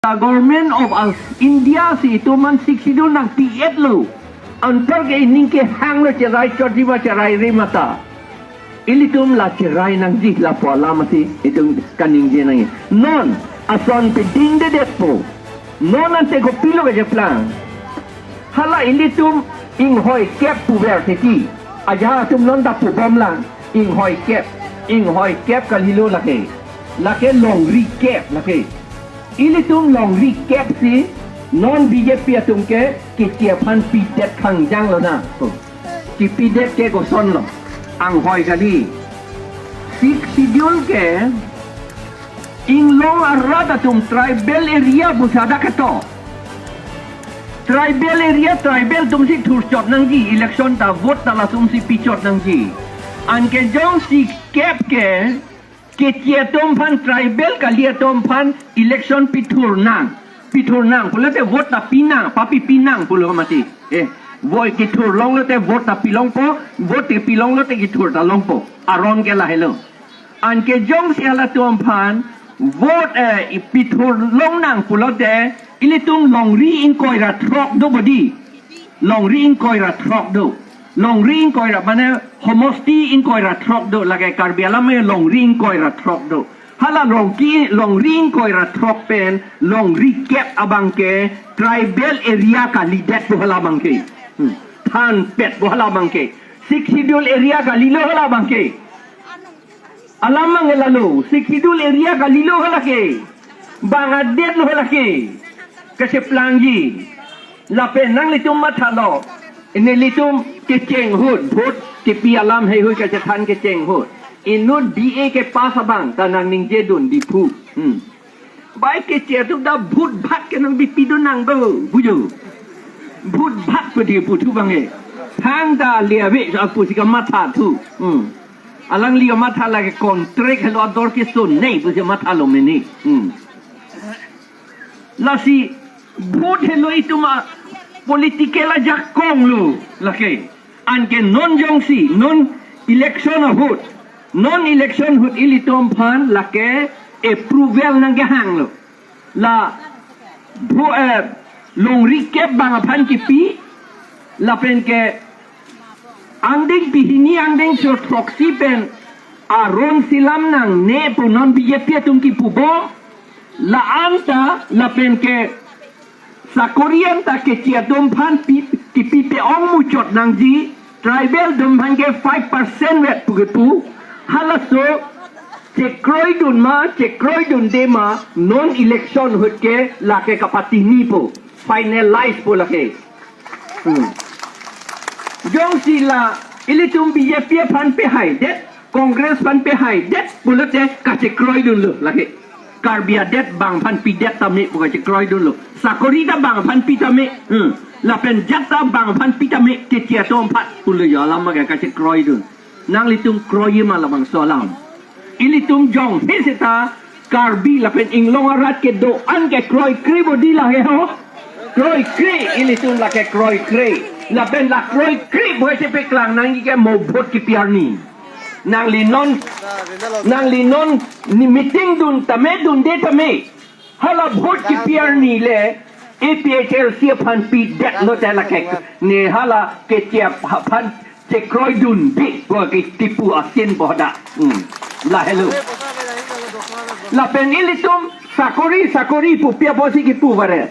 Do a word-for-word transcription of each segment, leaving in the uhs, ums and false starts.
The government of, uh, India si itum aphan Sixth Schedule nangpi-etlo. Anparke ining kehanglo cherai chotji ma cherai re mata. Ilitum la cherai nangji lapu alam si itum kaningje nangji. Non ason pedingdedetpo. Non ante kopilo kacheplang. Hala ilitum inghoi kep puver theki. Ajahak atum non ta pubomlang. Inghoi kep. Inghoi kep kalilo lake. Lake longri kep lake. Ilitum longri kep si non B J P atum ke keche aphan pidet khangjang lonang. Kipidet ke kosonlo. Anghoi kali. Sixth Schedule ke inglong arat atum tribal area pu sada keto. Tribal area, tribal atum si thurchot nangji, election ta vote ta latum si pichot nangji. Anke jongsi kep ke, keche atum aphan tribal kali atum aphan election pithur nang. Pithur nang pulote vote ta pinang, papi pinang pulo mati. Eh, vote kithur longlote vote ta pilongpo, vote ta pilonglote kithur ta longpo. Aron ke lahelo. Anke jongsi halatum aphan vote, eh, pithur longnang pulote ilitum longri ingkoi ra throk do bodi. Longri ingkoi ra throk do. Longri ingkoi ra mane homosti ingkoi ra throk do. Lake Karbi alam me longri ingkoi ra throk do. Hala longri, longri ingkoi ra throk pen longri kep abang ke tribal area kalidetpo hala abang ke. Hmm. Thanpetpo hala abang ke. Sixth Schedule area kalilo hala abang ke. Alam mang lalo, Sixth Schedule area kalilo hala ke. Bang adetlo hala ke. Kacheplangji. Lapen nanglitum mathalo. Nelitum kecheng ahut, vote kipi alam heihui kachethan kecheng ahut. Inut B A kepass abang ta nangningjedun Diphu. Hmm. Bai keche atum ta vote bhak ke nangpipidun nang do, bujo. Vote bhak pu di puthu abang e. Thangta le ave so pusi kamatha thu. Hmm. Alangli kamatha lake contract helo ador keson nei pusi mathalo mene. Hmm. Lasi vote helo itum a-political ajakong lo lake. Anke non jongsi, non election ahut, non election ahut ilitum aphan lake approval nangkehanglo. La vo-, eh, longri kep bang aphan kipi, lapen ke angdeng pehini angdeng so throksi pen aron selam nangne pu non B J P atum kipupo, la-an ta lapen ke sakori anta keche atum aphan pi, kipi pe-ong muchot nangji, tribal atum aphan ke five percent vet pu kepu, halaso chekroidun ma, chekroidunde ma, non election ahut ke lake kapatinipo, finalizepo lake. Hmm. Jongsi la ilitum B J P aphan pehaidet, Congress aphan pehaidet pulote kachekroidunlo lake. Karbi adet bang aphan pidet tame pu kachekroidunlo. Sakori ta bang aphan pi tame. Hmm. Lapen jat ta bang aphan pi tame keche atum aphan pulo yo alam ke kachekroidun. Nanglitum kroiji ma labangso alam. Ilitum jongsi seta Karbi lapen inglong arat kedo-an ke kroikre bodi lake ho. Kroikre, ilitum lake kroikre. Lapen la kroikre boi si peklang nangji ke mo vote kipi arni. Nangli non, nangli non ni meeting dun tame dunde tame. Hala vote kipi arni le A P H L C aphan pidetlo te lake. Ne hala keche aphan chekroidunde ko ke tipu asin boda. Hmm. Lahelo. Lapen ilitum sakori, sakori pu pi apotsi kipu vare.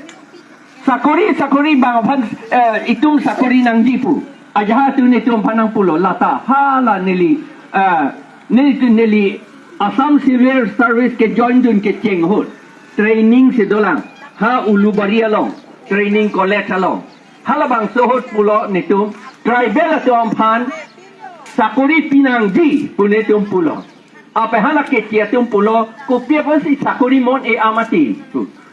Sakori, sakori bang aphan, eh, itum sakori nangji pu. Ajahak atum netum aphan nangpulo lata hala neli, eh, neli, neli Assam Civil Service kejoindun kecheng ahut training si dolang. Ha Ulubari along, training college along. Halabangso ahut pulo netum tribal atum aphan sakori pinangji pu netum pulo. Ape hala keche atum pulo, kopi apotsi sakori mon-e amati.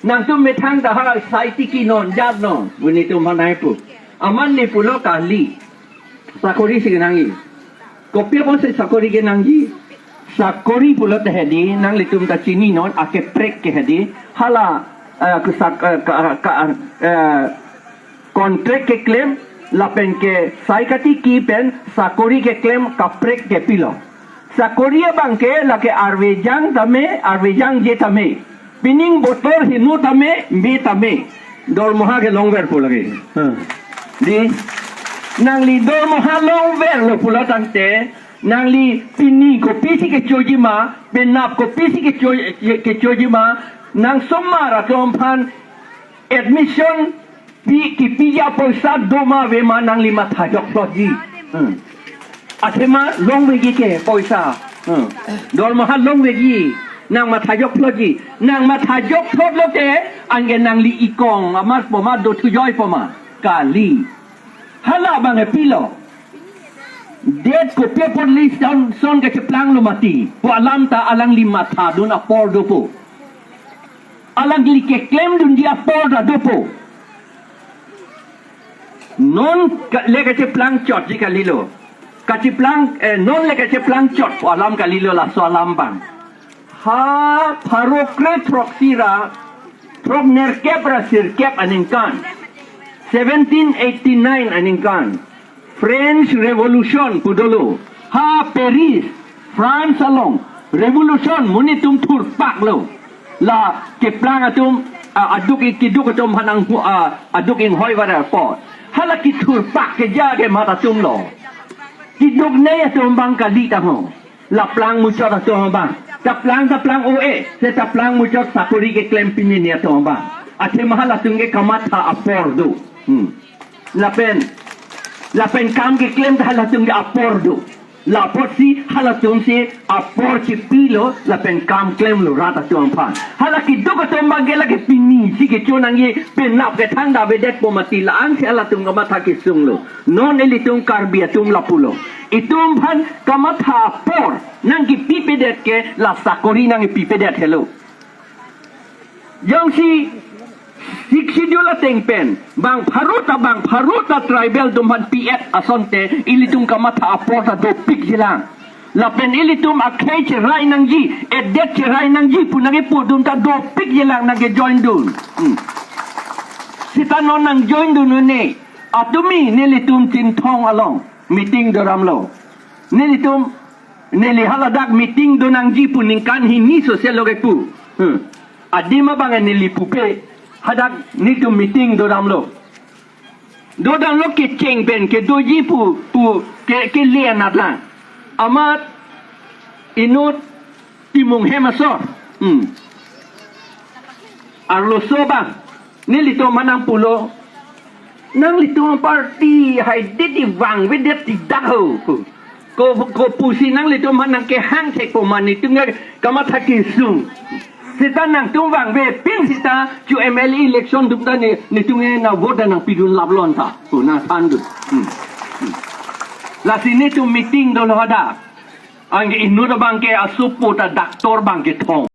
Nangtum methang ta ha sai tiki non, jat non, pu netum aphan nangpu. Amat ne pulo kali. Sakori si kenangji. Kopi apotsi sakori kenangji. Sakori pulote hedi, nanglitum ta chini non, akaprek ke hedi. Hala, eh, kesak, eh, ka, ka, eh, contract keklem, lapen ke sai katiki pen sakori keklem kaprek kepilo. Sakori abang ke lake arvejang tame, arvejangje tame. Pining botor hinu tame, me tame. Dormoha kelongver pu lake. Hmm. Di, nangli dormoha longverlo pulo tangte, nangli pini kopisi kechoji ma, penap kopisi kecho-, kechoji ma, nang somar atum aphan admission pi, kipiji apoisa doma avema nangli mathajok plotji. Hmm. Athema longveji ke poisa. Hmm. Dormoha longveji. Nang mathajok plotji. Nang mathajok plotlo te anke nangli ikong amat poma dothujoi poma. Kali. Hala abang epilo. Date kopi apot list down son kacheplanglo mati. Pu alam ta alangli mathadun apor dopo. Alangli keklemdunji apor ta dopo. Non ka-, le kacheplang chotji kalilo. Kacheplang, eh, non le kacheplang chot pu alam kalilo laso alam abang. Ha pharo kre throksi ra throk nerkep ra sirkep aningkan. Seventeen eighty-nine aningkan. French Revolution pu dolo. Ha Paris, France along. Revolution monit atum thurpaklo. La keplang atum, ah, aduk ik-, kiduk atum aphan ang hu-, ah, aduk inghoi varer apot. Hala kethurpak keja ke mat atumlo. Kiduknei atum abang kali tangho. La plang muchot atum abang. Taplang, taplang o-e. Se taplang muchot sakori keklem pinine atum abang. Athema halatum ke kamatha apor do. Hmm. Lapen, lapen kam keklem ta halatum ke apor do. La apotsi halatumsi apor chipilo, lapen kam klemlo rat atum aphan. Hala kiduk atum abang ke lake pinisi kecho nangji, penap kethang ta avedetpo mati, la-ansi halatum kamatha kesunglo. Non ilitum Karbi atum lapulo. Itum aphan kamatha apor nangkepipedet ke la sakori nangkepipedet helo. Jongsi Sixth Schedule ateng pen bang pharo ta, bang pharo ta tribal atum aphan pi-et asonte ilitum kamatha apor ta dopikjilang. Lapen ilitum akhei cherai nangji, edet cherai nangji pu nangkepudun ta dopikjilang, nangkejoindun. Hmm. Seta non nangjoindun un-e. Atumi nelitum Chinthong along meeting doramlo. Nelitum, neli haladak meeting donangji pu ningkan hini soselo kepu. Hmm. Adim abang neli pupe, hadak nelitum meeting dodamlo. Dodamlo kecheng pen kedoji pu, pu ke, kele anatlang. Amat inut Timung hem asor. Hmm. Arloso abang, nelitum aphan nangpulo. Nanglitum party haidetji vangvedet ti dak ho. Ko, kopusi nanglitum aphan nangkehang thekpo ma, netum ke kamatha kesung. Seta nangtum vangve pin seta chu M L A election atum ta ne, netum ke nang vote nangpidun laplon ta. Ko nangthandun. Hmm. Hmm. Lasi netum meeting dolo hadak. Anke inut abang ke asopo ta doctor abang kethong.